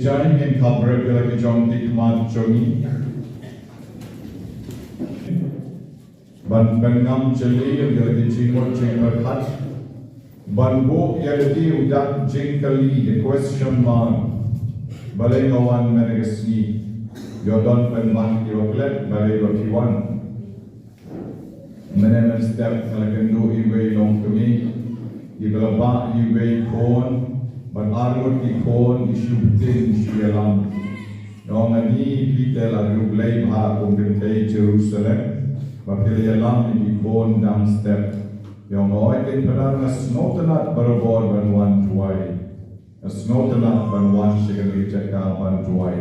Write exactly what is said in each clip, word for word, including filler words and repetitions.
Jai ngin khabrek ïa la ki jong ki khmat jong ngi. Ban pynngam jingïeit ïa la ki jingmut jingpyrkhat. Ban buh ïa la ki u dak jingkylli, the question mark. Balei nga wan mynne ka sngi. Ïoh don pynban ki ba klet, balei ba ki wan. Mynne mynstep nga la kynduh iwei i longkmie iba la bah iwei i khun, bad arngut ki khun ki shu btin shu ïalam. Nga ong, ani phi te la riewblei bha kum kynthei Jerusalem, ba phi la ïalam ïa ki khun dang step. Nga ong, hooid, kynpadar nga sngewtynnat barabor ban wan duwai. Nga sngewtynnat ban wan sha kane ka jaka ban duwai.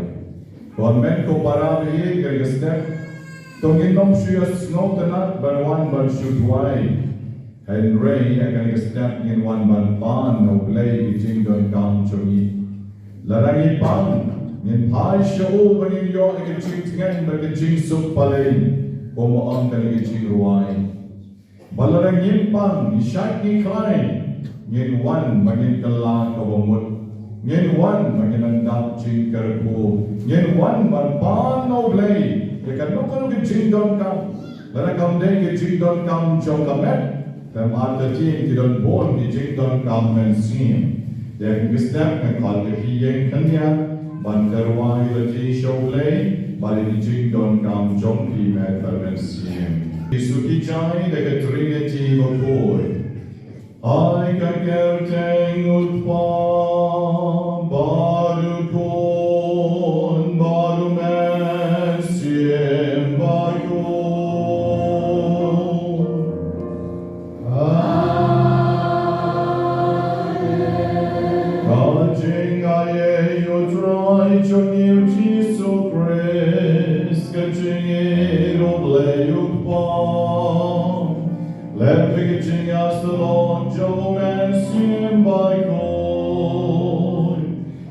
Ko hynmen ko para baieit, kane ka step to ngin ym shu ïa sngewtynnat ban wan ban shu duwai. Hynrei ha kane ka step ngin wan ban pan na U Blei ïa ki jingdonkam jong ngi. Lada ngi pan, ngin phai sha u ba ngin ïoh ïa ka jingtngen bad ka jingsuk palei, kum ba ong kane ka jingrwai. Bad lada ngim pan, ngi shait ngi khlaiñ, ngin wan ba ngin kylla kaba mut. Ngin wan ba ngin ïadap jingkyrkhu. Ngin wan ban pan na U Blei ïa kano kano ka jingdonkam. Lada kam dei ka jingdonkam jong ka met, te artatien ki don bun ki jingdonkam mynsiem. Te ha kane ka step nga khot ïa phi ïing kynja ban tyrwa ïa la ki sha U Blei bad ïa ki jingdonkam jong phi met bad mynsiem. Ki suk ki jai da ka Trinity bakhuid. Ha ka kyrteng U Kpa bad U Khun bad U Mynsiem Bakhuid. Ka jingaiei U Trai jong ngi U Jisu Khrist, ka jingïeit U Blei U Kpa, lem bad ka jingïasyllok jong U Mynsiem Bakhuid,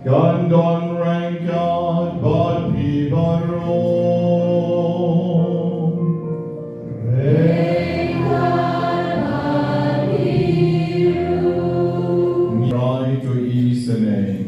kan don ryngkat bad phi baroh. Pray to ease the name.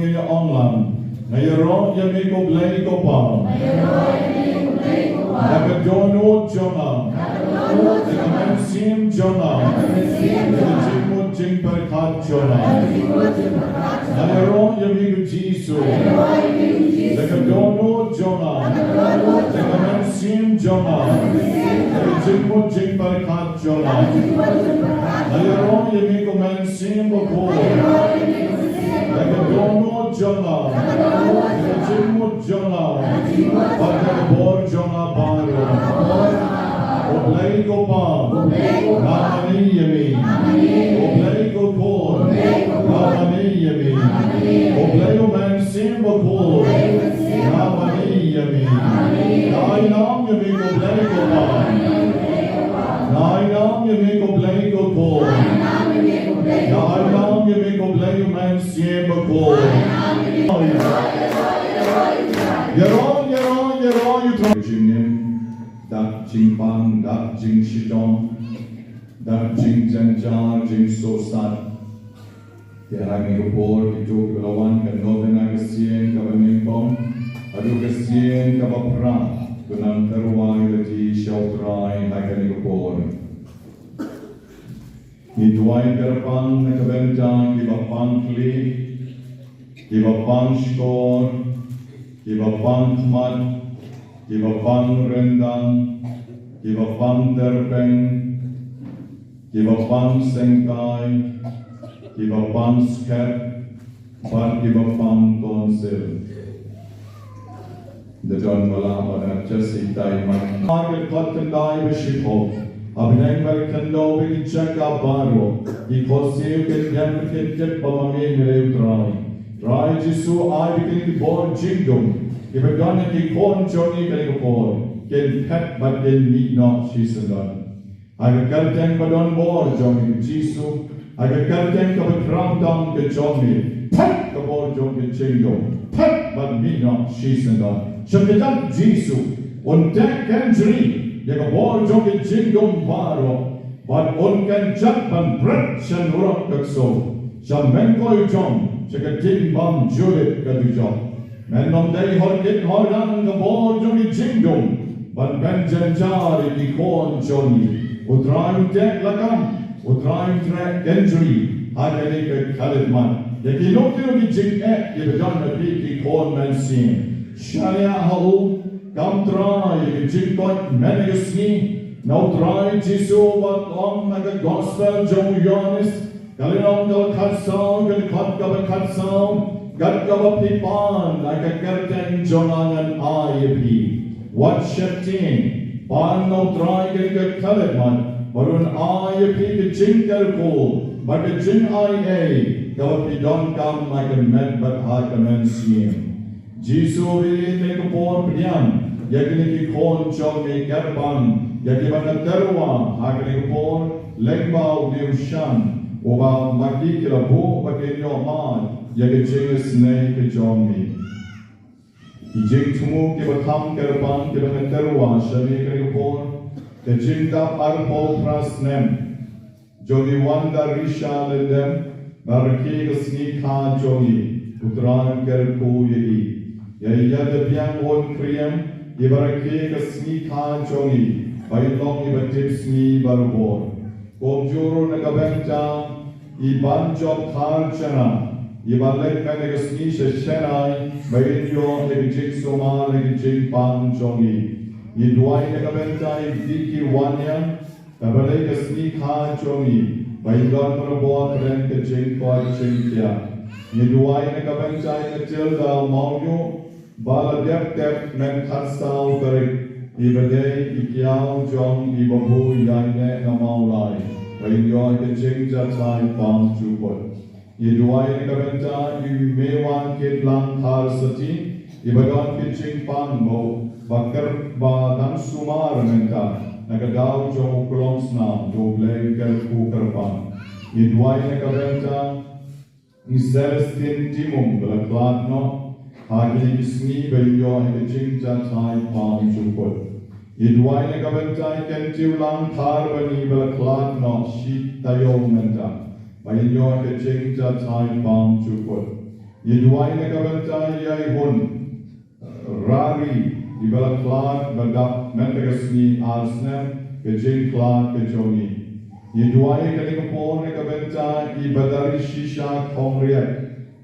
Nga ong lang, nga ïaroh ïa me ko Blei ko Pa, da ka dohnud jong nga, da ka mynsiem jong nga, da ka jingmut jingpyrkhat jong nga. Nga ïaroh ïa me ko Jisu, da ka dohnud jong nga, da ka mynsiem jong nga, da ka jingmut jingpyrkhat jong nga. Nga ïaroh ïa me ko Mynsiem Bakhuid, da ka dohnud jong nga, da ka jingmut jong nga, bad da ka bor jong nga baroh. Ko Blei ko Pa, nga mane ïa me. Ko Blei ko Khun, nga mane ïa me. Ko Blei u Mynsiem Bakhuid, nga mane ïa me. Nga ai nam ïa me ko Blei ko Pa. Nga ai nam ïa me ko Blei ko Khun. Nga ai nam ïa me ko Blei u Mynsiem Bakhuid. Ïaroh, ïaroh, ïaroh, ïaroh. Jingim, dak jingpang, dak jingshitom, dak jingjynjar, jingsohsat. Te ha kane ka por, kito kiba la wan, kan don ha ka sien kaba nyngkong haduh ka sien kaba phra, to nang tyrwa ïa lade sha U Trai ha kane ka por. Ngi duwai kyrpang na ka bynta kiba pang khlieh, kiba pang shkor, kiba pang khmat, kiba pang ryndang, kiba pang tyrpeng, kiba pang syngkai, kiba pang skep, bad kiba pang tonsil. Da don ba lah ban adjust ïa tai mat. Ha ka dkhot khyndai ba shiphew, ha bneng bad khyndew ba ki jaka baroh, ki khohsiew kin ïeng bad kin tip ba ma me me dei U Trai. Trai Jisu, ai ba kine ki bor jingdum kiba don ha ki khun jong ngi kane ka por kin phet bad kin mih noh shisyndon. Ha ka kyrteng ba don bor jong ngi Jisu, ha ka kyrteng kaba khraw tam ka jong ngi, phet ka bor jong ka jingdum, phet bad mih noh shisyndon. Sha ka kyrteng Jisu, un teh kynjri ïa ka bor jong ka jingdum baroh, bad un kynjat ban bret sha nurok ka ksew, sha mengkoi u jong, sha ka jingbymjulip ka dujok. Men ym dei hor kit hor nang ka bor jong ka jingdum ban pynjynjar ïa ki khun jong ngi. U Trai un teh lakam, U Trai un treh kynjri ha kane ka khyllipmat ïa kino kino ki jingeh kiba don ha phi ki khun mynsiem. Shaniah ha u, kam trai ïa ka jingkoit mynne ka sngi na U Trai Jisu, ba ong na ka Gospel jong u Ïoannis, ka lynnong kaba khatsaw, ka dkhot kaba khatsaw, kat kaba phi pan ha ka kyrteng jong nga ngan ai ïa phi. Wat sheptieng, pan na U Trai kane ka khyllipmat bad un ai ïa phi ka jingkyrkhu bad ka jingai ei kaba phi donkam ha ka met bad ha ka mynsiem. Jisu, ïa kane ka por pdiang ïa kine ki khun jong me, kyrpang ïa kiba nga tyrwa ha kane ka por, lyngba une u shan uba ma ki ki la buh ba kin ïoh mad ïa ka jingisynei ka jong me. Ki jingthmu kiba kham kyrpang kiba nga tyrwa sha me kane ka por, ka jingdap arphew phra snem jong i Wanda Risha Lyngdoh, ba rakhe ka sngi kha jong i, U Trai un kyrkhu ïa i. Ïa i Ïadabiang Won Khyrïem, iba rakhe ka sngi kha jong i, ba in long iba tip sngi barabor. Kumjuh ruh na ka bynta i Banjop Kharjana, iba leit mynne ka sngi sha Chennai, ba in ïoh ïa ka jingsumar ïa ka jingpang jong i. Ngi duwai na ka bynta i Vicky Waniang, kaba leit ka sngi kha jong i, ba in don barabor kren ka jingkoit jingkhiah. Ngi duwai na ka bynta i Matilda Mawïoh, ba la dep tep mynta khatsaw tarik, iba dei i kiaw jong i Babu Ïaineh na Mawlai, ba in ïoh ïa ka jingjahthait pang jukut. Ngi duwai na ka bynta i Meiwangkitlang Kharsati, iba don ka jingpang ba, ba kyrpang ba dang sumar mynta na ka daw jong u klongsnam, to U Blei un kyrkhu kyrpang. Ngi duwai na ka bynta i Celestine Timung ba la khlad noh ha kine ki sngi, ba in ïoh ïa ka jingjahthait pang jukut. Ngi duwai na ka bynta i Kyntiewlang Kharbani ba la khlad noh shi taïew mynta, ba in ïoh ïa ka jingjahthait pang jukut. Ngi duwai na ka bynta ïa i Hun Rari, iba la khlad ba dap mynta ka sngi ar snem ka jingkhlad ka jong i. Ngi duwai kane ka por na ka bynta i Badari Shisha Khongriat,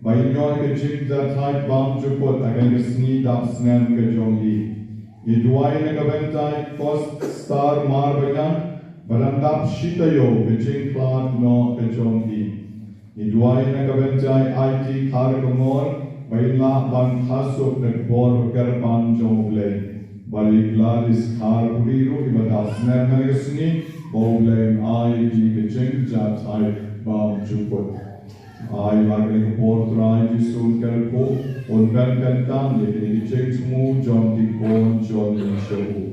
ba i ïoh ka jingjahthait bymjukut ha kane ka sngi dap snem ka jong i. Ngi duwai na ka bynta i Kos Star Marbaniang, ba dang dap shi taïew ka jingkhlad noh ka jong i. Ngi duwai na ka bynta i Aiti Kharkongor, ba i lah ban phasuk na ka bor ba kyrpang jong U Blei. Bad i Gladys Kharpuri ruh, iba dap snem ha kane ka sngi, ba U Blei un ai ïa ki ka jingjahthait bymjukut. Ai ba kane ka por Trai Jisu un kyrkhu, un pynkyntang ïa kine ki jingthmu jong ki khun jong ngi sha u.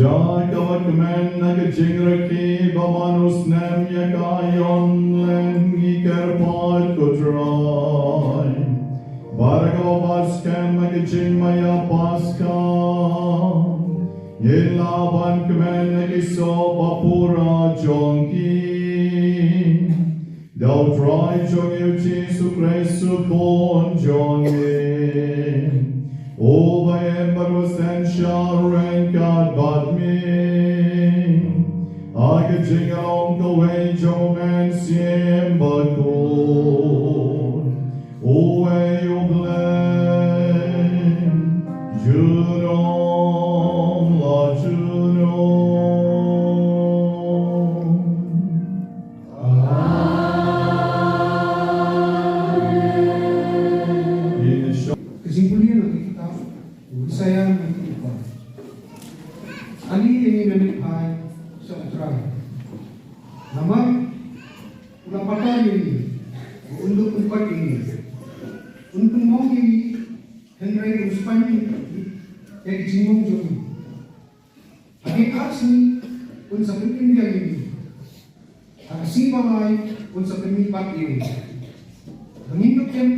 Jai ka ba kmen na ka jingrakhe ba man u snem ïa ka Ion Leng, ngi kyrpad ko Trai. Bad ka ba skhem na ka jingmaïa Paskha, ngin lah ban kmen na ki soh ba pura jong ki. Da u Trai jong ngi u Jisu Khrist u Khun jong ngi, uba im bad uba synshar ryngkat bad me, ha ka jinglong kawei jong u Mynsiem Bakhuid, uwei U Blei, junom la junom. Amen. Ka jingpule na ka kitab u Isaïah na ka kitab. Ani ïa ngi mynta phai sha U Trai. Namar u la patter ïa ngi, un duh un koit ïa ngi. Un pynmong ïa ngi, hynrei un spah ïa ngi ïa ki jingmong jong ngi. Ha ki ar sngi un sa pynim ïa ngi. Ha ka sngi ba lai un sa pynmih pat ïa ngi. Ba ngin ïoh kem.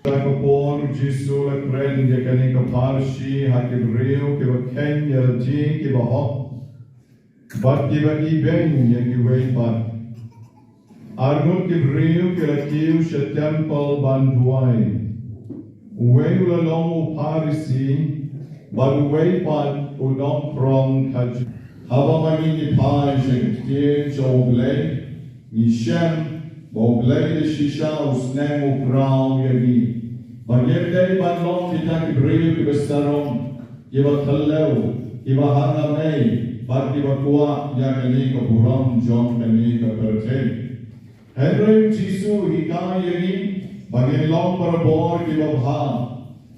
Ka por Jisu la kren ïa kane ka pharshi ha ki briew kiba kheiñ ïa lade kiba hok bad kiba ibeiñ ïa kiwei pat. Arngut ki briew ki la kiew sha templ ban duwai. Uwei u la long u Pharisi bad uwei pat u nongphrong ka Jiw. Haba ma ngi ngi phai sha ka ktien jong U Blei, ngi shem ba U Blei da shisha u sneng u khraw ïa ngi ba ngim dei ban long kita ki briew kiba sarong, kiba khllew, kiba hangamei bad kiba kwah ïa kane ka burom jong kane ka pyrthei. Hynrei Jisu u hikai ïa ngi ba ngin long barabor kiba bha,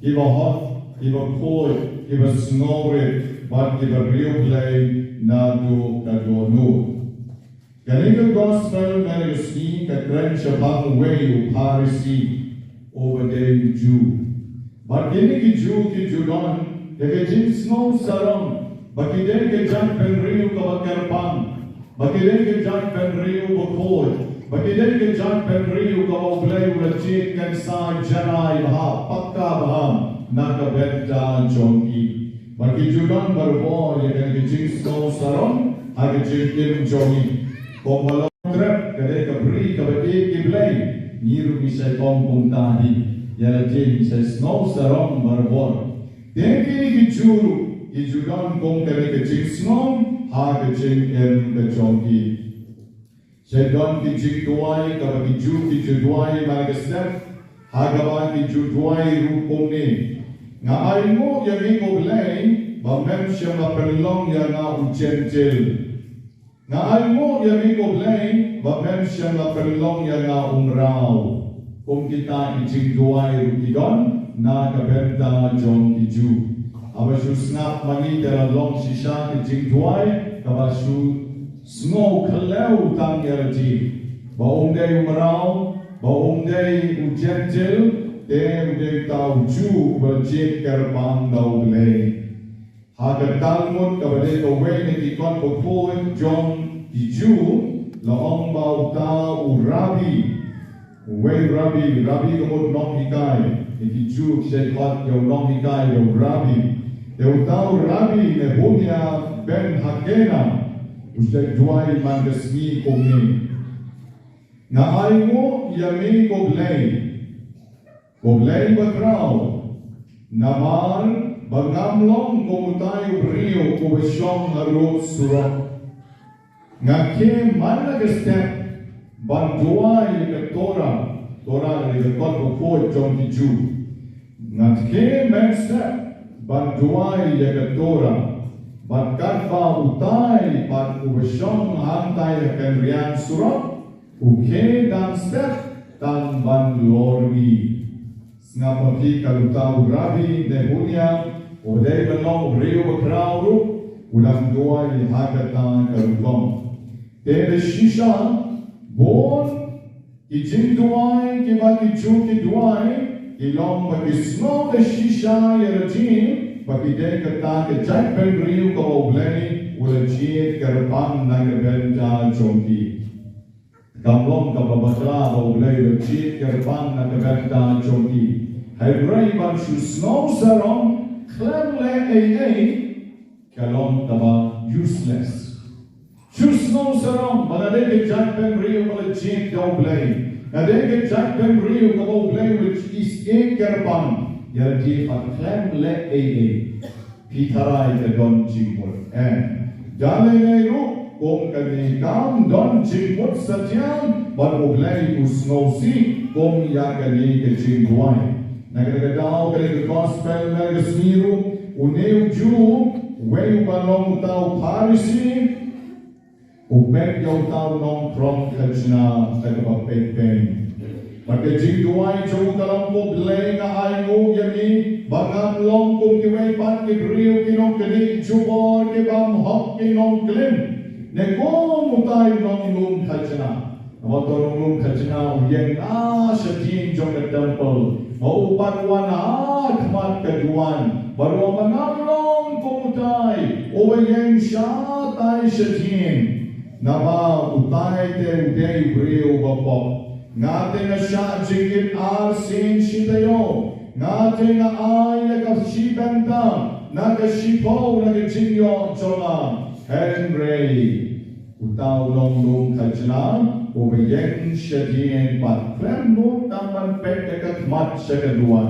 kiba hok, kiba khuid, kiba sngewrit bad kiba riewblei naduh ka dohnud. Kane ka gospel mynta ka sngi ka kren shaphang uwei u Pharisi uba dei u Jiw. Bad kine ki Jiw ki ju don ïa ka jingsngew sarong ba ki dei ka jaitbynriew kaba kyrpang, ba ki dei ka jaitbynriew bakhuid, ba ki dei ka jaitbynriew kaba U Blei u la jied kynsai janai bha, pakka bha na ka bynta jong ki. Ba ki ju don barabor ïa kane ka jingsngew sarong ha ka jingim jong ngi. Kumba long trep ka dei ka bri kaba ïeit ki blei, ngi ruh ngi shait ong kumta hi, ïa lade ngi shait sngew sarong barabor. Te kine ki Jiw ruh ki ju don kum kane ka jingsngew ha ka jingim ka jong ki. Shait don ki jingduwai kaba ki Jiw ki ju duwai man ka step, ha kaba ki ju duwai ruh kumne: Nga ainguh ïa me ko Blei ba mem shym la pynlong ïa nga u Jentil. Nga ainguh ïa me ko Blei ba mem shym la pynlong ïa nga u mraw. Kum kita ki jingduwai ruh ki don na ka bynta jong ki Jiw. Haba shu sngap ma ngi te la long shisha ki jingduwai kaba shu sngew khllew tang ïa lade, ba um dei u mraw, ba um dei u Jentil, te u dei uta u Jiw uba la jied kyrpang da U Blei. Ha ka Talmud kaba dei kawei na ki kot bakhuid jong ki Jiw, la ong ba uta u Rabbi, uwei u Rabbi, Rabbi ka mut nonghikai, na ki Jiw ki shait khot ïa u nonghikai da u Rabbi. Te uta u Rabbi Nehunia ben Hakena u shait duwai man ka sngi kumne: Nga ainguh ïa me ko Blei, ko Blei bakhraw, namar ba ngam long kum utai u briew uba shong harud surok. Nga khie man la ka step ban duwai ïa ka Torah, Torah ka dei ka kot bakhuid jong ki Jiw. Nga khie man step ban duwai ïa ka Torah, bad katba utai pat uba shong hangtai ha ka riang surok u khie dang step tang ban lor ngi. Sngap ma phi, ka long uta u Rabbi Nehunia, u dei ban long u briew bakhraw ruh, u dang duwai ha kata ka rukom. Te da shisha bun ki jingduwai kiba ki Jiw ki duwai ki long ba ki sngew da shisha ïa lade ba ki dei kata ka jaitbynriew kaba U Blei u la jied kyrpang na ka bynta jong ki. Kam long kaba bakla ba U Blei u la jied kyrpang na ka bynta jong ki. Hynrei ban shu sngew sarong khlem leh ei ei ka long kaba useless. Shu sngew sarong ba nga dei ka jaitbynriew ba la jied da U Blei, nga dei ka jaitbynriew kaba U Blei u la jied kyrpang, ïa lade pat khlem leh ei ei. Phi tharai ka don jingmut em? Da lei lei ruh kum kane kam don jingmut satia, bad U Blei u sngewsih kum ïa kane ka jingduwai. Na kata ka daw, kane ka gospel na ka sngi ruh, une u Jiw, uwei uba long uta u Pharisi, u peit ïa uta u nongphrong khajna da kaba peit peit. Bad ka jingduwai jong u ka long, ko Blei, nga ainguh ïa me ba ngam long kum kiwei pat ki briew, ki nongknieh jubor, ki bym hok, ki nongklim, ne kum utai u nonglum khajna. Namar uta u nonglum khajna u ïeng na shadien jong ka temple, ma u pat wan ha khmat ka duwan, bad u ong ba ngam long kum utai uba ïeng shatai shadien. Naba utai te u dei u briew uba pop. Nga te nga shah jingit arsien shi taïew. Nga te nga ai ïa ka shi bynta na ka shiphew na ka jingïoh jong nga. Hynrei uta u nonglum khajna uba ïeng shadien pat khlem nud tang ban peit ïa ka khmat sha ka duwan,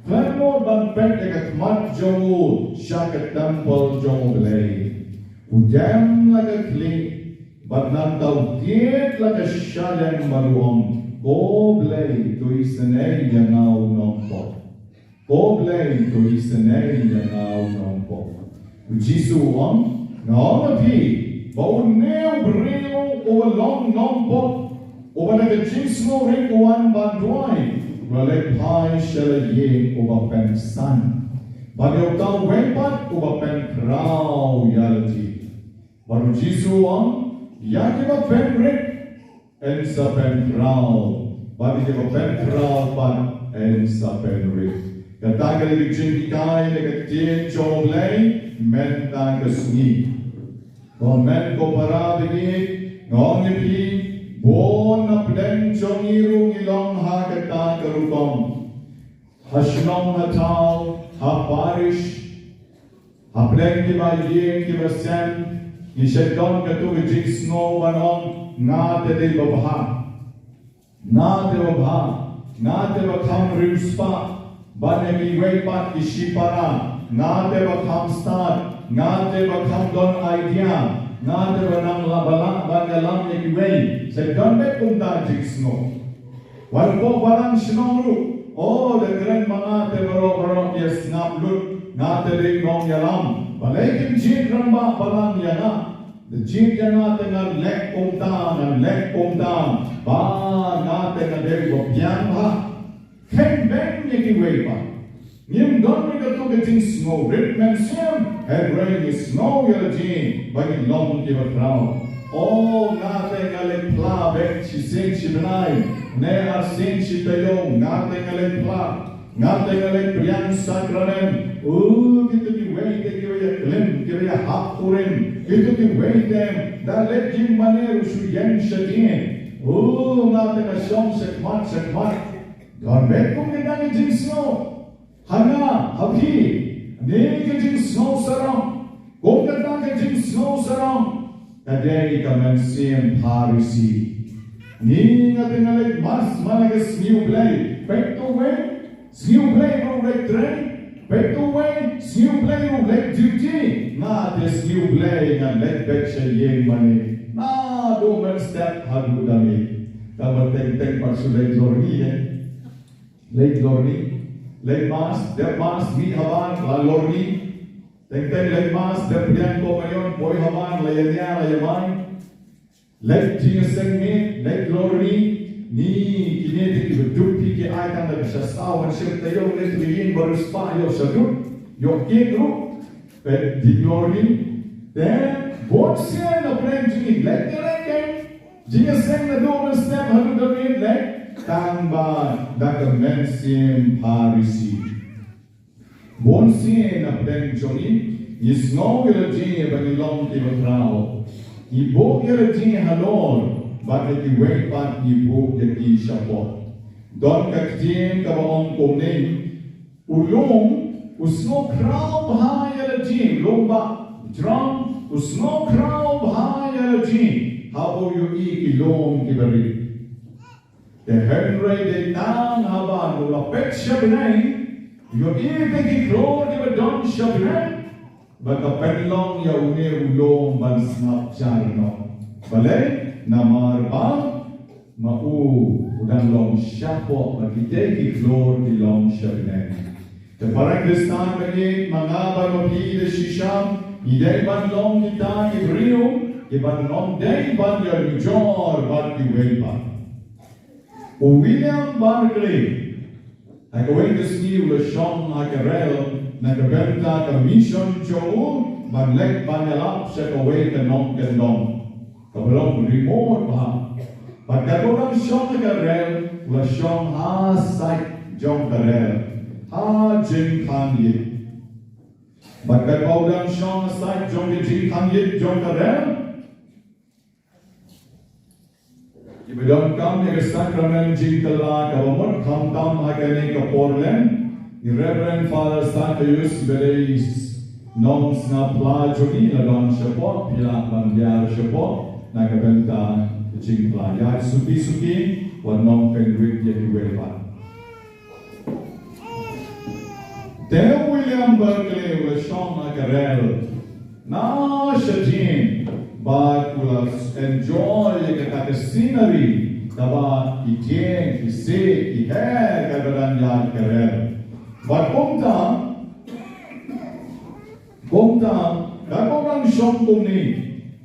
khlem nud ban peit ïa ka khmat jong u sha ka temple jong U Blei. U dem la ka khlieh bad nangta u tied la ka shaliang bad u ong, ko Blei, to isynei ïa nga u nongpop. Ko Blei, to isynei ïa nga u nongpop. U Jisu u ong, nga ong ïa phi ba une u briew uba long nongpop, uba na ka jingsngewrit u wan ban duwai, u la leit phai sha la ïing uba pynsan, bad ïa uta uwei pat uba pynkhraw ïa lade. Bad u Jisu u ong, ïa kiba pynrit yn sa pynkhraw, bad ïa kiba pynkhraw pat yn sa pynrit. Kata ka dei ka jinghikai na ka ktien jong U Blei mynta ka sngi. Ko hynmen ko para bangeit, nga ong ïa phi, bun na pdeng jong ngi ruh ngi long ha kata ka rukom. Ha shnong ha thaw, ha parish, ha pdeng kiba ïing kiba sem, ngi shet don kato ka jingsngew ban ong, nga te dei babha. Nga te babha, nga te ba kham riewspah ban ïa kiwei pat ki shipara, nga te ba kham stad, nga te ba kham don idea, nga te ba nang lah ba lah ban ïalam ïa kiwei. Shet don beit kumta jingsngew. Wat hapoh balang shnong ruh, o, da kren ma nga te baroh baroh ki ïa sngap lut, nga te dei nongïalam. Balei kin jied rangbah balang ïa nga? Da jied ïa nga te ngan leh kumta, ngan leh kumta. Ba nga te nga dei ba biang bha. Khein beiñ ïa kiwei pat. Ngim don ïa kato ka jingsngewrit mynsiem, hynrei ngi sngew ïa lade ba ngi long kiba khraw. O, nga te nga leit phla beit shisien shi bnai, ne arsien shi taïew, nga te nga leit phla, nga te nga leit pdiang sakramen. O, kito kiwei te kiba ïa klim, kiba ïa hap kurim, kito kiwei te da leit jingmane ruh shu ïeng shadien. O, nga te nga shong shakhmat shakhmat. Don beit kum kata ka jingsngew ha nga, ha phi, ne ka jingsngew sarong. Kum kata ka jingsngew sarong ka dei ka mynsiem Pharisi. Ngi, nga te nga leit mass man la ka sngi U Blei, peit to wei, sngi U Blei ruh leit trei, peit to wei, sngi U Blei ruh leit duty. Nga te sngi U Blei nga leit beit sha ïing mane. Naduh mynstep haduh da miet. Kaba teng teng pat shu leit lorni eh. Leit lorni, leit mass, dep mass, mih haban, la lorni. Teng teng leit mass, dep pdiang komunion, poi haban, la ïa nia, la ïa mai. Leit jingïaseng miet, leit lorni. Ni, kine te kiba duk phi ki ai tang da ka sha saw, ban shim taïew, leit ïing ba riewspah, ïoh sha duk, ïoh kit ruh. Peit jing lorni. Te bun sien na pdeng jong ngi, leit ka leit ka. Jingïaseng naduh mynstep haduh da miet leit tang ba da ka mynsiem Pharisi. Bun sien na pdeng jong ngi, ngi sngew ïa lade ba ngi long kiba khraw. Ngi buh ïa lade halor, bad ïa kiwei pat ngi buh ïa ki shapoh. Don ka ktien kaba ong kumne, u lum u sngew khraw bha ïa lade, lum ba jrong u sngew khraw bha ïa lade haba u ïohi ki lum kiba rit. Te hynrei dei tang haba u la peit sha bneng, u ïohi te ki khlur kiba don sha bneng, ba ka pynlong ïa une u lum ban sngap jar noh. Balei? Namar ba ma u u dang long shapoh, ba kitei ki khlur ki long sha bneng. Te para Khristan bangeit, ma nga bad ma phi da shisha ngi dei ban long kita ki briew kiban long dei ban ïanujor bad kiwei pat. U William Barclay, ha kawei ka sngi u la shong ha ka rel na ka bynta ka mission jong u ban leit ban ïalap sha kawei ka nongkyndong kaba long remote bha. Bad katba u dang shong ha ka rel, u la shong ha side jong ka rel, ha jingkhang ïit. Bad katba u dang shong ha side jong ka jingkhang ïit jong ka rel, kiba donkam ïa ka sakramen jingkylla kaba mut khamtam ha kane ka por lem, i Reverend Father Zacchaeus ba dei nongsngap phla jong ngi la don shapoh, phi lah ban biar shapoh na ka bynta ka jingphla. Ïaid suki suki, wat nongpynwit ïa kiwei pat. Te u William Barclay u la shong ha ka rel na shadien bad u la enjoy ïa kata ka scenery kaba ki dieng, ki siej, ki her kaba dang ïaid ka rel. Bad kumta, kumta, katba u dang shong kumne,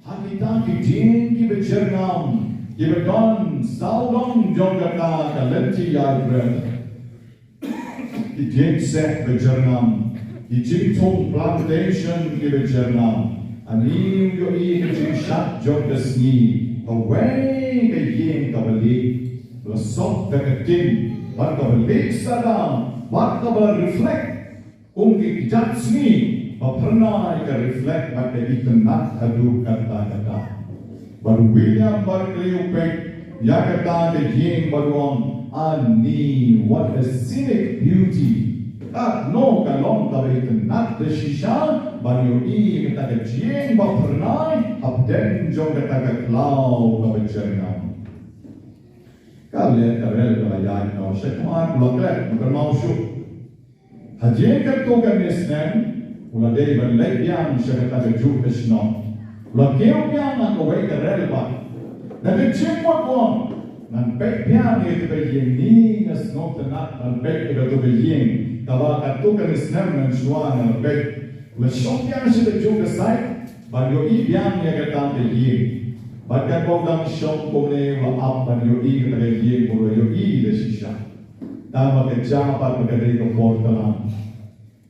ha kita ki dieng kiba jyrngam kiba don sawdong jong kata ka lynti ïaid rel, ki dieng seh ba jyrngam, ki jingthung plantation kiba jyrngam, ani u ïohi ka jingshad jong ka sngi, kawei ka ïing kaba lieh la sop da ka tin bad kaba lieh sdang bad kaba reflect kum ki kjat sngi ba phyrnai ka reflect bad ka itynnat haduh katta katta. Bad u William Barclay u peit ïa kata ka ïing bad u ong, ani, what a scenic beauty. Katno ka long kaba itynnat da shisha ban ïohi kata ka ïing ba phyrnai hapdeng jong kata ka khlaw kaba jyrngam. Ka leh ka rel ka la ïaid noh shakhmat, u la klet, u la kynmaw shuh. Hadien katto katne snem u la dei ban leit biang sha kata ka juh ka shnong. U la kiew biang ha kawei ka rel pat. Da ka jingmut u ong, ngan peit biang ïa kata ka ïing, ni nga sngewtynnat ban peit ïa kata ka ïing kaba katto katne snem mynshuwa nga la peit. U la shong biang sha ka juh ka sait ban ïohi biang ïa kata ka ïing. Bad katba u dang shong kumne u la ap ban ïohi kata ka ïing, u la ïohi da shisha. Tang ba ka jia pat ba ka dei ka por tlang.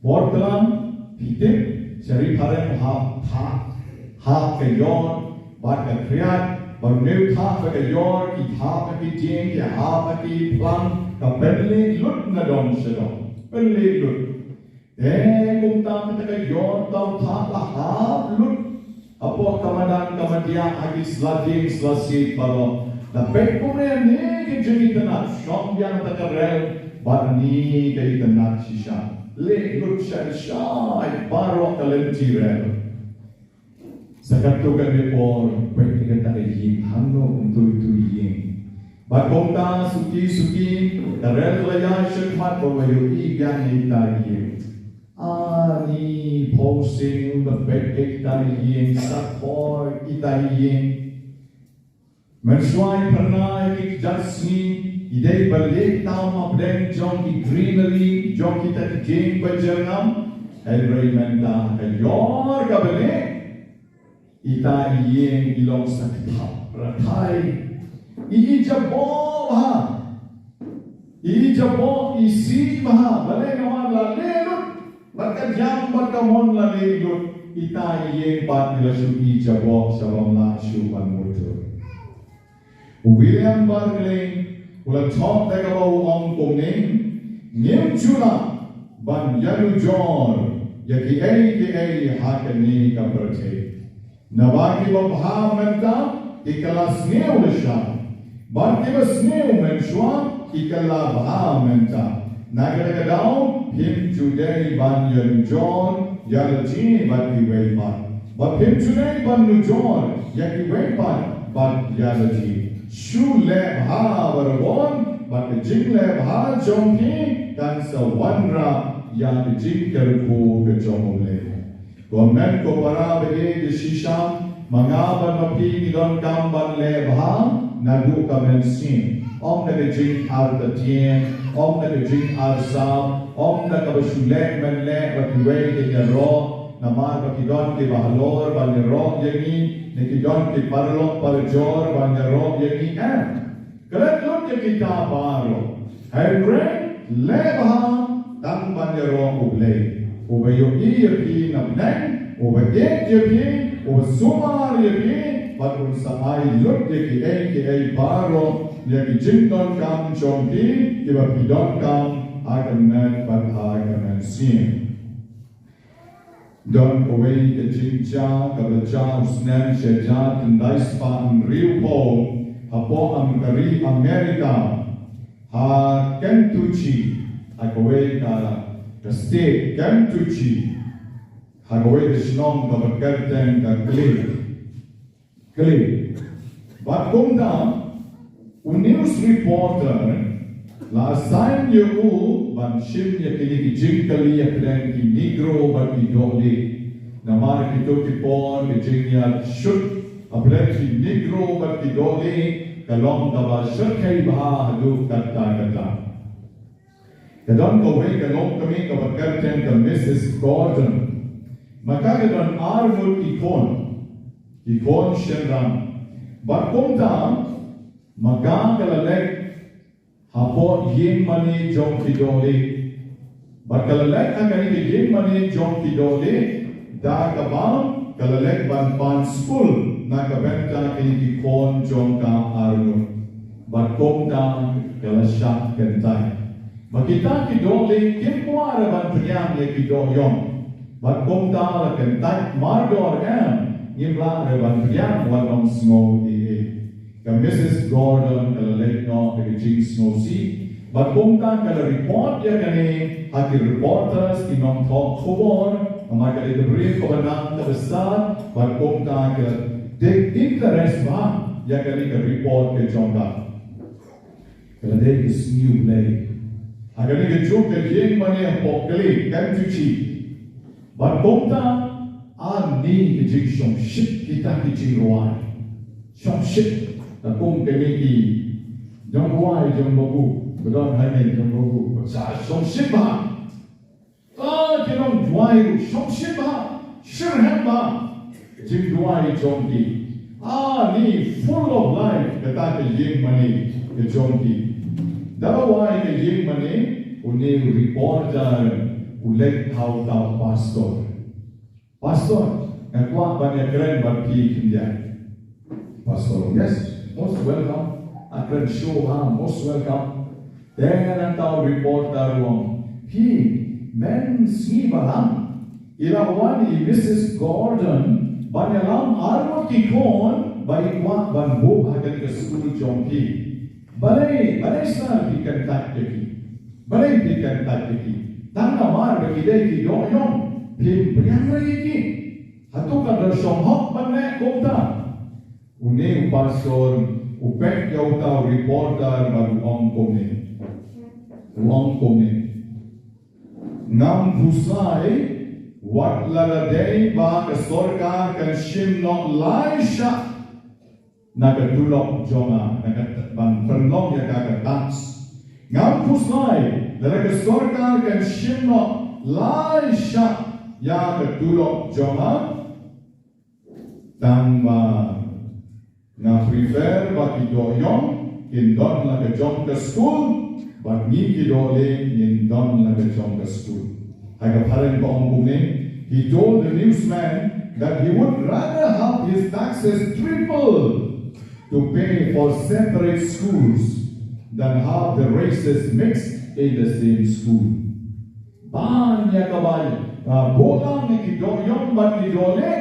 Por tlang, phi tip, sha ri phareng hap, hap, hap ka ïor bad ka khriat, bad une u thap bad ka ïor, ki thap ha ki dieng, ki hap ha ki phlang, ka pynleit lut na dong sha dong. Pynleit lut. Te kumta kata ka ïor, uta u thap la hap lut hapoh ka madan ka madiah ha ki sla dieng sla siej baroh. Da peit kumne, ne ka jingitynnat, shong biang kata ka rel bad ne ka itynnat shisha. Leit lut shai shai baroh ka lynti rel. Sa katto katne por peit ïa kata ka ïing, hangno kumto ito i ïing. Bad kumta suki suki ka rel ka la ïaid shakhmat bad u la ïohi biang ïa ita i ïing. Ani, phew sien da peit ïa ita i ïing, sa khoi ita i ïing. Mynshuwa i phyrnai ki kjat sngi i dei ban leit tam hapdeng jong ki greenery jong kita ki dieng ba jyrngam. Hynrei mynta ka ïor kaba lieh, ita i ïing i long sa kthap rathai. I ïeit jaboh bha. I ïeit jaboh, i sih bha. Balei? Namar la leh lut bad ka jam bad ka mon, la leh lut, ita i ïing pat i la shu ïeit jaboh sha bym lah shuh ban mutdur. U William Barclay u la thoh da kaba u ong kumne, ngim ju lah ban ïanujor ïa kiei kiei ha kane ka pyrthei. Naba kiba bha mynta ki kylla sniew lashai, bad kiba sniew mynshuwa ki kylla bha mynta. Na kata ka daw phim ju dei ban ïanujor ïa lade bad kiwei pat, bad phim ju dei ban nujor ïa kiwei pat bad ïa lade. Shu leh bha barabor, bad ka jingleh bha jong phi kan sa wanrah ïa ka jingkyrkhu ka jong U Blei. Ko hynmen ko para ba ïeit shisha, ma nga bad ma phi ngi donkam ban leh bha naduh ka mynsiem. Ym da ka jingartatien, ym da ka jingarsap, ym da kaba shu leh men leh ba kiwei kin ïaroh, namar ba ki don kiba halor ban ïaroh ïa ngi, ne ki don ki paralok parajor ban ïaroh ïa ngi, em. Klet lut ïa kita baroh. Hynrei leh bha tang ban ïaroh U Blei, uba ïohi ïa phi na bneng, uba ïeit ïa phi, uba sumar ïa phi, bad un sa ai lut ïa kiei kiei baroh, ïa ki jingdonkam jong phi, kiba phi donkam ha ka met bad ha ka mynsiem. Don kawei ka jingjia kaba jia u snem shi hajar khyndai spah hynriewphew hapoh ka ri America, ha Kentucky, ha kawei ka, ka state Kentucky, ha kawei ka shnong kaba kyrteng ka Clay. Clay. Bad kumta, u news reporter la assign ïa u ban shim ïa kine ki jingkylli hapdeng ki Negro bad ki dohlieh. Namar kito ki por ki jingïashut hapdeng ki Negro bad ki dohlieh ka long kaba shyrkhei bha haduh katta katta. Ka don kawei ka longkmie kaba kyrteng ka Missus Gordon. Ma ka ka don arngut ki khun, ki khun shynrang. Bad kumta, ma ka ka la leit hapoh ïingmane jong ki dohlieh. Bad ka la leit ha kane ka ïingmane jong ki dohlieh, da kaba ka la leit ban pan skul na ka bynta kine ki khun jong ka arngut. Bad kumta ka la shah kyntait. Ba kita ki dohlieh kim kwah ruh ban pdiang ïa ki dohïong. Bad kumta la kyntait mardor em, ngim lah ruh ban pdiang wat nym sngew ei ei. Ka Missus Gordon ka la leit noh da ka jingsngewsih. Bad kumta ka la report ïa kane ha ki reporters, ki nongthoh khubor, namar ka dei ka briew kaba nang kaba stad, bad kumta ka la take interest bha ïa kane ka report ka jong ka. Ka la dei ka sngi U Blei. Ha kane ka juk ka ïingmane hapoh Clay, Kentucky. Bad kumta, ani ka jingshongshit kita ki jingrwai. Shongshit, ta kum kane ki jingrwai jong babu, ba don hangne jong babu. Ba sa shongshit bha. Ah, ki nongduwai ruh shongshit bha, shitrhem bha. Jingduwai jong ki. Ah, ni full of life, kata ka ïingmane ka jong ki. Da la wai ka ïingmane, une u reporter u leit ha uta u pastor. Pastor, nga kwah ban ïakren bad phi khyndiat. Pastor, yes, most welcome. Ïakren shuh ha, most welcome. Te nangta u reporter u ong, phi, mynsngi ba la, i la wan i Missus Gordon ban ïalam arngut ki khun ba i kwah ban buh ha kane ka skul jong phi. Balei, balei shisha phi kyntait ïa ki? Balei phi kyntait ïa ki? Tang namar ba ki dei ki dohïong, phim pdiang ïa ki. Hato ka dohshoh hok ban leh kumta? Une u pastor u peit ïa uta u reporter bad u ong kumne. U ong kumne. Ngam pyrshah, wat lada dei ba ka sorkar kan shim noh lai shah na ka tulop jong nga, na ka t-, ban pynlong ïa ka ka tax. Ngam pyrshah lada ka sorkar kan shim noh lai shah ïa ka tulop jong nga. Tang ba nga prefer ba ki dohïong kin don la ka jong ka skul, bad ngi ki dohlieh ngin don la ka jong ka skul. Ha ka phareng ba ong kumne, he told the newsman that he would rather have his taxes tripled to pay for separate schools than have the races mixed in the same school. Ban ïa kaba, ah, buh lang ïa ki dohïong bad ki dohlieh,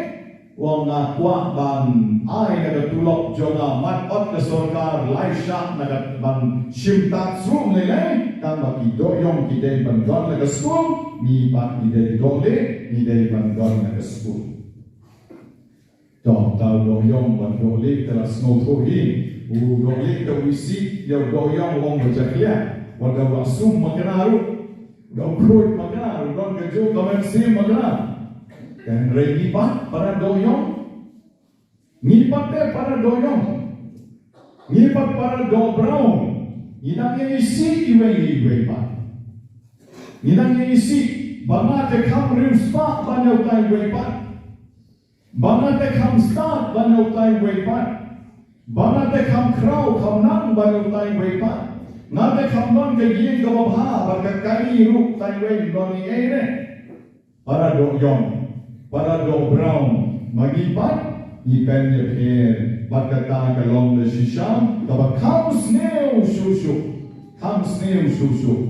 u ong nga kwah ban ai na ka tulop jong nga, mat ot ka sorkar lai shah na ka ban shim tax ruh lei lei, tang ba ki dohïong ki dei ban don la ka skul, ngi pat ngi dei dohlieh ngi dei ban don la ka skul. To, ta u dohïong bad dohlieh te la sngewthuh hi. U dohlieh te u isih ïa u dohïong u ong ba jakhlia. Wat da u la sum makna ruh, da u khuid makna ruh, don kajuh ka mynsiem makna. Hynrei ngi pat para dohïong, ngi pat te para dohïong, ngi pat para dohbraw, ngi dang ïa isih iwei ïa iwei pat. Ngi dang ïa isih ba nga te kham riewspah ban ïa utai iwei pat. Ba nga te kham stad ban ïa utai iwei pat. Ba nga te kham khraw, kham nang ban ïa utai uwei pat. Nga te kham don ka ïing kaba bha, bad ka kali ruh, utai uwei ym don ei ei ne. Para doh ïong, para doh brown, ma ngi pat, ngi pynïapher, bad kata ka long da shisha kaba kham sniew shuh shuh, kham sniew shuh shuh.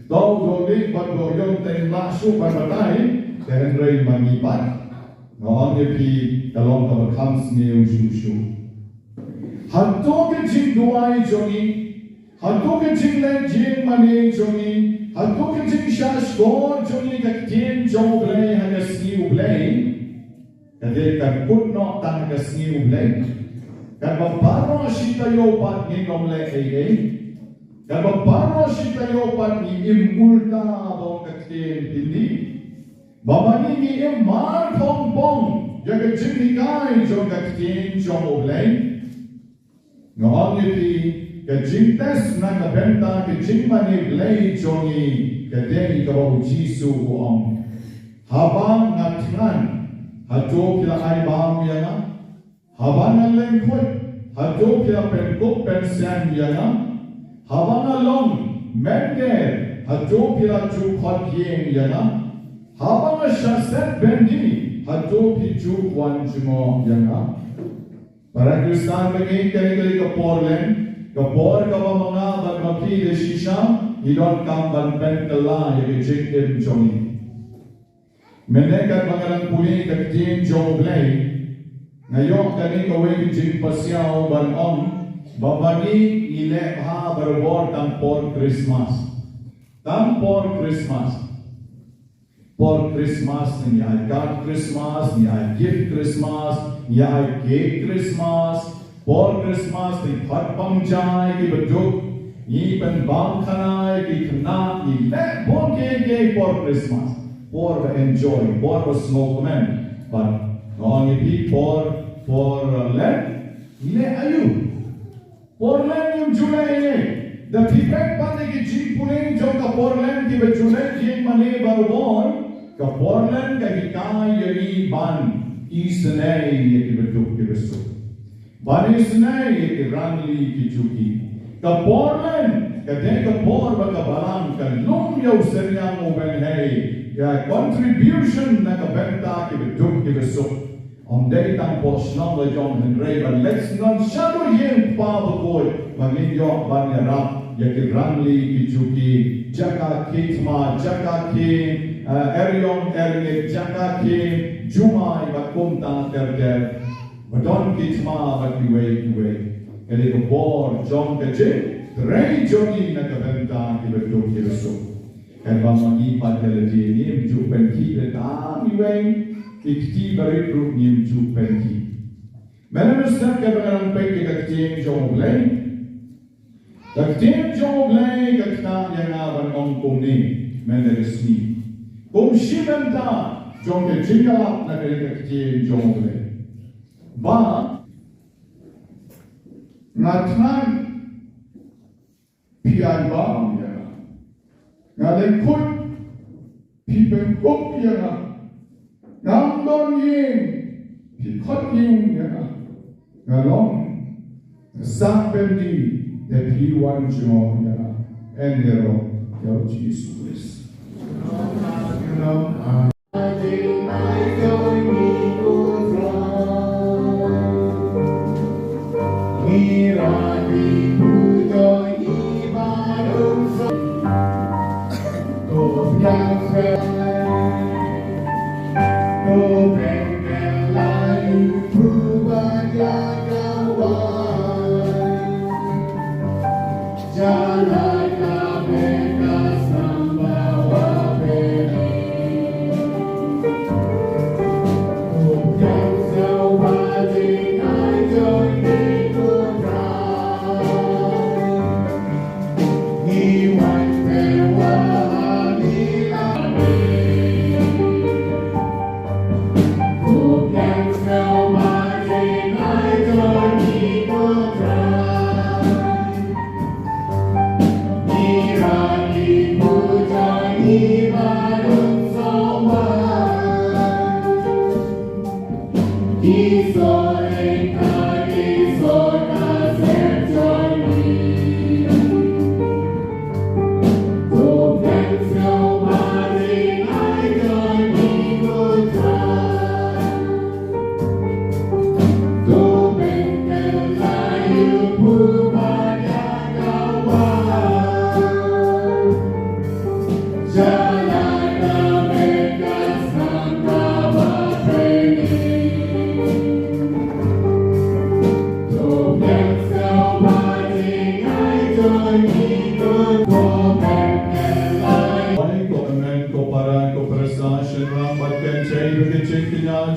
To doh lieh bad doh ïong te lah shuh ban batai, te hynrei ma ngi pat, nga ong ïa phi, ka long kaba kham sniew shuh shuh. Hato ka jingduwai jong ngi, hato ka jingleh jingmane jong ngi, hato ka jingshahshkor jong ngi ka ktien jong U Blei ha ka sngi U Blei. Ka dei kan kut noh tang ha ka sngi U Blei. Katba baroh shi taïew pat ngin ym leh ei ei. Katba baroh shi taïew pat ngi im ulta ba ong ka ktien Hindi. Ba ma ngi ngi im markhongpong ïa ka jinghikai jong ka ktien jong U Blei. Nga ong ïa phi, ka jingtest na ka bynta ka jingmane Blei jong ngi, ka dei kaba U Jisu u ong. Haba nga thngan, hato phi la ai bam ïa nga? Haba nga lyngkhuit, hato phi la pynkup pynsem ïa nga? Haba nga long mynder, hato phi la ju khot ïing ïa nga? Haba nga shah set byndi, hato phi ju wan jngoh ïa nga? Para Khristan ba ngi, kane ka dei ka por lem, ka por kaba ma nga bad ma phi da shisha ngi donkam ban pynkylla ïa ka jingim jong ngi. Mynne katba nga dang pule ka ktien jong U Blei, nga ïoh kane kawei ka jingpasiaw ban ong ba ma ngi ngi leh bha barabor tang por Christmas. Tang por Christmas. Por Christmas, ngi ai card Christmas, ngi ai gift Christmas, ngi ai cake Christmas. Por Christmas, ngi khot pynjah ïa kiba duk, ngi pynbam khana ïa ki khynnah, ngi leh bun kiei kiei por Christmas. Por ba enjoy, por ba sngewkmen. But nga ong ïa phi, por, por, uh, Lent, ngi leh aïu? Por Lent ngim ju leh ei ei. Da phi peit pat ïa ki jingpule jong ka por Lent kiba ju leh jingmane barabor, ka por Lent ka hikai ïa ngi ban isynei ïa kiba duk kiba suk. Ban isynei ïa ki rangli ki juki. Ka por Lent ka dei ka por ba ka Balang ka lum ïa u synñiang u bynhei, ïa contribution na ka bynta kiba duk kiba suk. Ym dei tang hapoh shnong la jong hynrei ban leit shnong shaduh ïing Kpa Bakhuid ba ngin ïoh ban ïarap ïa ki rangli ki juki, jaka khie thma, jaka khie, eh, eriong erngit, jaka khie jumai bad kumta ter ter. Ba don ki thma bad kiwei kiwei. Ka dei ka por jong ka jingtrei jong ngi na ka bynta kiba duk kiba suk. Katba ma ngi pat ïa lade ngim ju pynkhih, lada tang iwei i kti barit ruh ngim ju pynkhih. Mynne mynstep katba nga dang peit ïa ka ktien jong U Blei, ka ktien jong U Blei ka ktah ïa nga ban ong kumne mynne ka sngi, kum shi bynta jong ka jingïalap na ka ktien jong U Blei, ba nga thngan, phi ai bam ïa nga. Nga lyngkhuit, phi pynkup ïa nga. Ngam don ïing, phi khot ïing ïa nga. Nga long, nga sah byndi, te phi wan jngoh ïa nga. Yn ïaroh ïa U Jisu Khrist.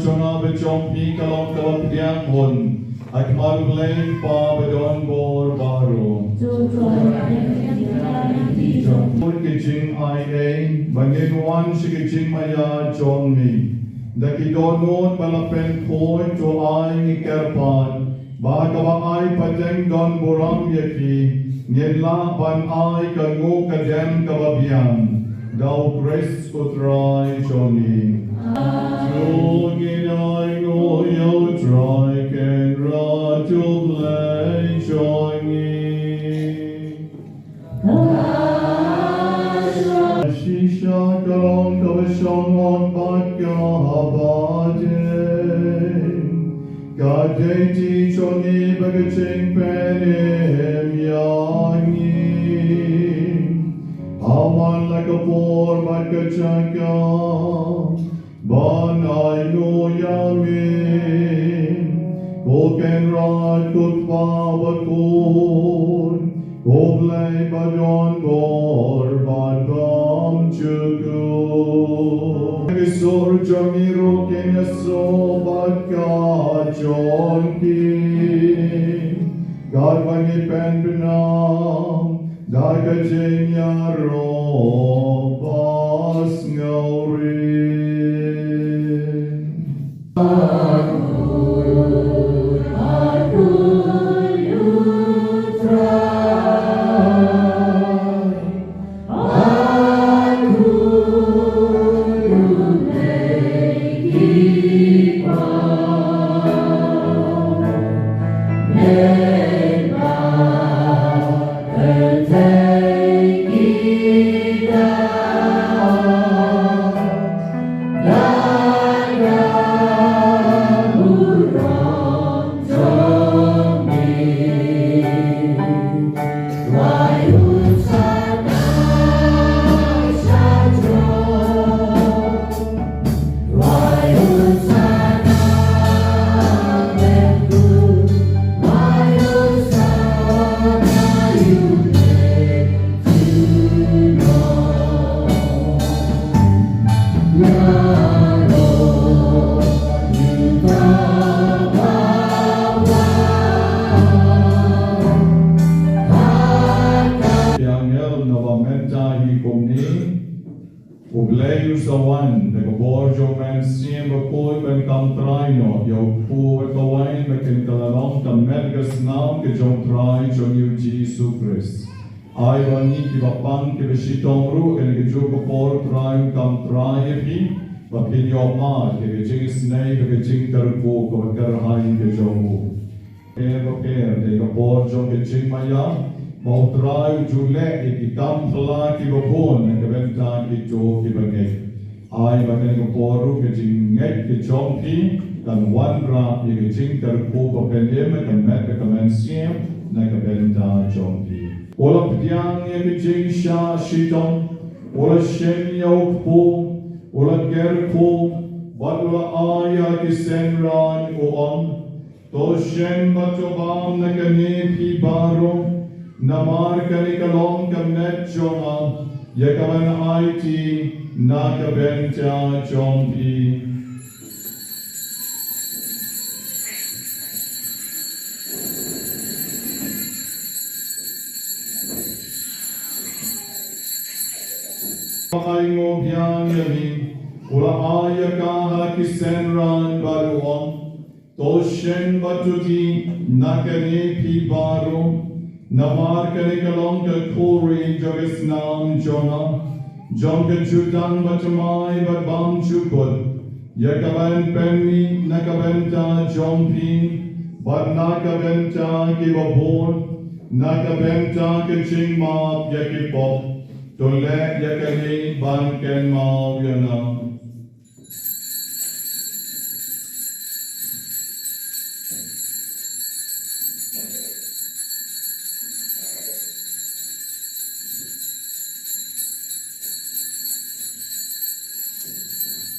Jong nga bad jong phi ka long kaba pdiang bun ha khmat U Blei Kpa badonbor baroh. Bad ka jingai ei ba ngin wan sha ka jingmaïa jong me da ki dohnud ba la pynkhuid, to ai ngi kyrpad ba ha kaba ai pateng don burom ïa ki, ngin lah ban ai ka nguh ka dem kaba biang. Da U Khrist U Trai jong ngi. To ngin ai nguh ïa U Trai Kynrad U Blei jong ngi. Shisha ka long kaba shong bad kaba dei. Ka dei ka jingpynïap bad ka jingpynim ïa ngi. Wan la ka por bad ka jaka ban ai nguh ïa me, ko Kynrad, ko Kpa bakhuid, ko Blei badonbor bad bymjukut. Ki sur jong ngi ruh kin ïasoh bad ka jong ki, katba ngi pynbna da ka jingïaroh basngewrit. Ki angel naba mynta hi kumne. U Blei u sa wan da ka bor jong U Mynsiem Bakhuid ban kam trai noh ïa u kpu bad ka wain, ba kin kylla long ka met ka snam ka jong U Trai jong ngi U Jisu Khrist. Ai ba ngi kiba pang kiba shitom ruh ha kane kajuh ka por, Trai, un kam trai ïa phi, ba phin ïoh mad ïa ka jingisynei bad ka jingkyrkhu kaba kyrhai ka jong u. Pher bapher, dei ka por jong ka jingmaïa, ba U Trai u ju leh ïa ki kam phylla kiba bun na ka bynta kito kiba ngeit. Ai ba kane ka por ruh ka jingngeit ka jong phi kan wanrah ïa ka jingkyrkhu ba pynim ha ka met bad ka mynsiem na ka bynta jong phi. U la pdiang ïa ka jingshah shitom, u la shim ïa u kpu, u la kyrkhu, bad u la ai ïa ki synran, u ong: To shim bad to bam na kane phi baroh, namar kane ka long ka met jong nga, ïa kaban aiti na ka bynta jong phi. Ai nguh biang ïa me, u la ai ïa ka ha ki synran bad u ong: To shim bad to die na kane phi baroh, namar kane ka long ka khuri jong ka snam jong nga, jong ka jutang bathymmai bad bymjukut, ïa kaban pynmih na ka bynta jong phi bad na ka bynta kiba bun, na ka bynta ka jingmap ïa ki pop. To leh ïa kane ban kynmaw ïa nga.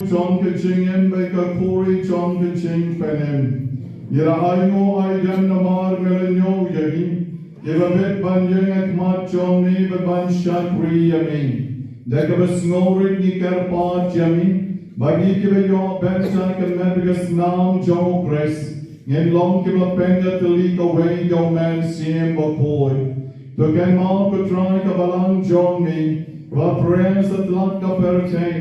Jong ka jingim bad ka khuri jong ka jingpynim. Ngi la ai nguh ai dem namar me la ñiew ïa ngi, kiba bit ban ïeng ha khmat jong me bad ban shakri ïa me. Da kaba sngewrit ngi kyrpad ïa me, Bad ngi kiba ïoh ban ïaid kynmaw bad ka snam jong u Khrist, ngin long kiba pynïatylli kawei da u Mynsiem Bakhuid. To kynmaw ko Trai ka balang jong ngi, ba pyrshah tlot ka pyrthei,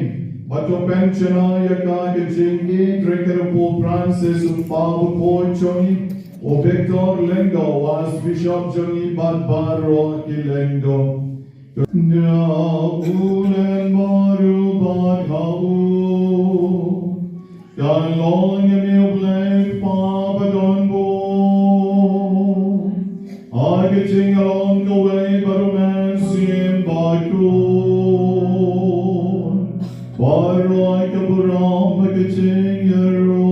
bad to pynshai ïa ka ka jingïeit, ïa ka Pope Francis u Papa Bakhuid jong ngi, u Victor Lyngdoh, u Archbishop jong ngi bad baroh ki lyngdoh. Na u len baroh bad ha u, kan long ïa me u Blei Kpa badonbor, ha ka jingïalong kawei bad u Mynsiem Bakhuid, baroh ka burom bad ka jingïaroh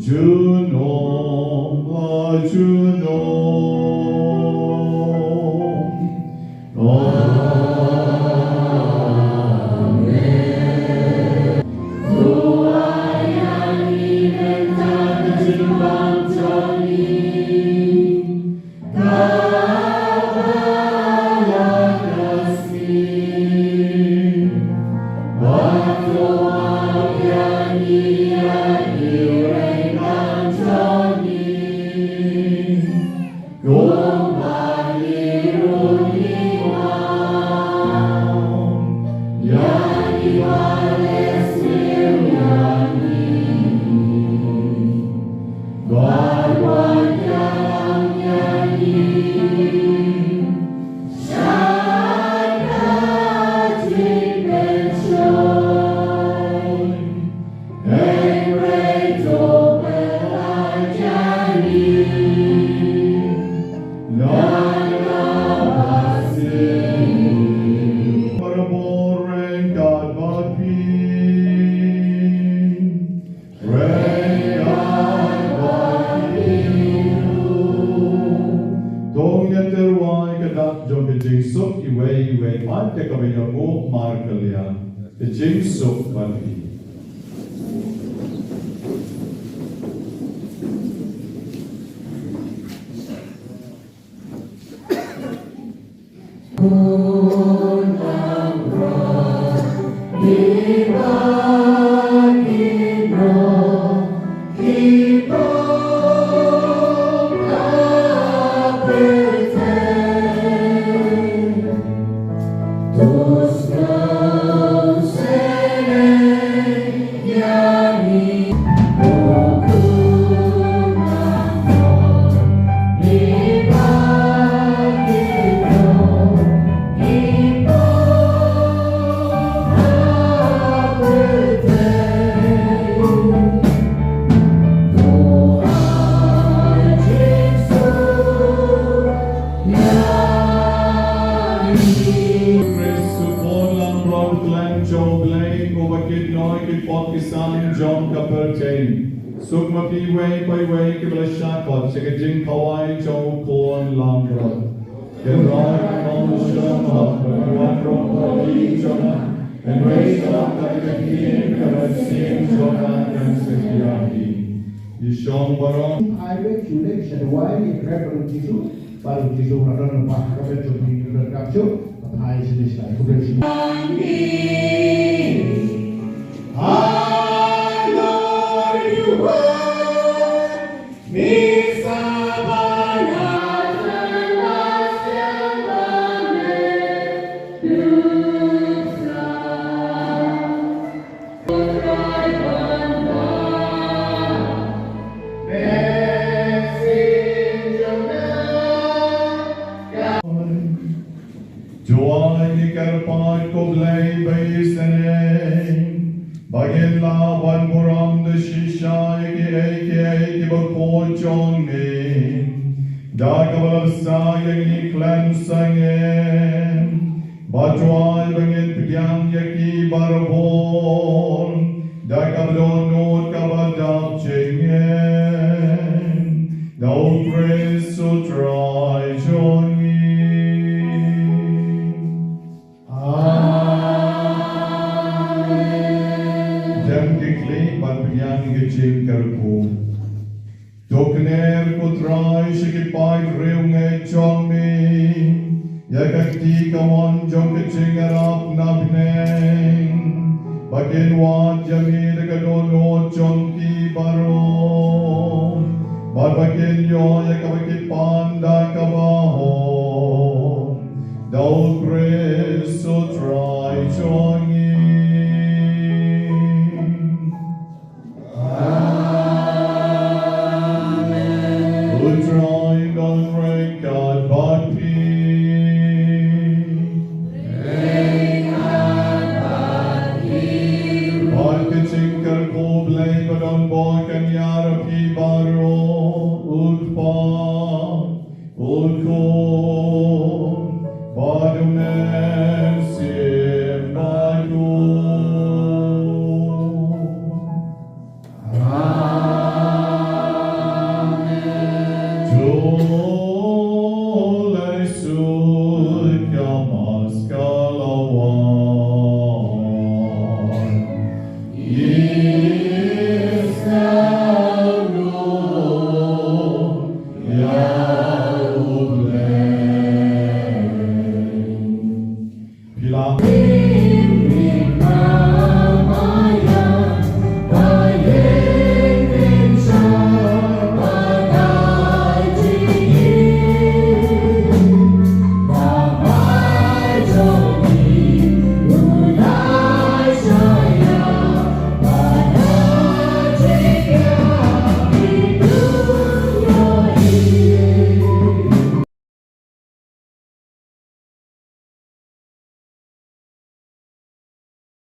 junom ha junom. Amen. Tong ïa tyrwa ïa ka dak jong ka jingsuk iwei iwei pat ïa kaba ïanguh markylliang. Ka jingsuk bad phi. Khrist u khun langbrot khlem jong U Blei, uba kit noh ïa ki pop ki san jong ka pyrthei. Suk ma phi iwei pa iwei kiba la shah kot sha ka jingkhawai jong u khun langbrot. Kynrad ong sha nga, ba wan rong ha ki jong nga. Hynrei sha ka ktien ka mynsiem jong nga kan sa khia hi. Ngi shong baroh. Ai ba shu leit sha duwai ïa ka kyrteng Jisu. Bad u Jisu u la don lypa ha ka bynta jong phi, phi donkam shuh ban phai sha list. Khublei shibun. Duwai ngi kyrpad ko Blei ba isynei, ba ngin lah ban burom da shisha ïa kiei kiei kiba khuid jong me, da kaba la bsa ïa ngi khlem sangeh. Bad duwai ba ngin pdiang ïa ki barabor da kaba dohnud kaba dap jingeh, da U Khrist U Trai jong ngi. Amen. Dang ki khlieh ban pdiang ïa ka jingkyrkhu. To kner ko Trai sha ki paid riewngeit jong me ïa ka kti kamon jong ka jingïarap na bneng. ba kin wad ïa me da ka dohnud jong ki baroh, bad ba kin ïoh ïa kaba ki pan da kaba hok, da U Khrist U Trai jong ngi. Amen. U Trai un don ryngkat bad phi. Bad ka jingkyrkhu U Blei ba don bor kan ïar ïa phi baroh, U Kpa, U Khun, bad U Mynsiem Bakhuid. Amen. To lei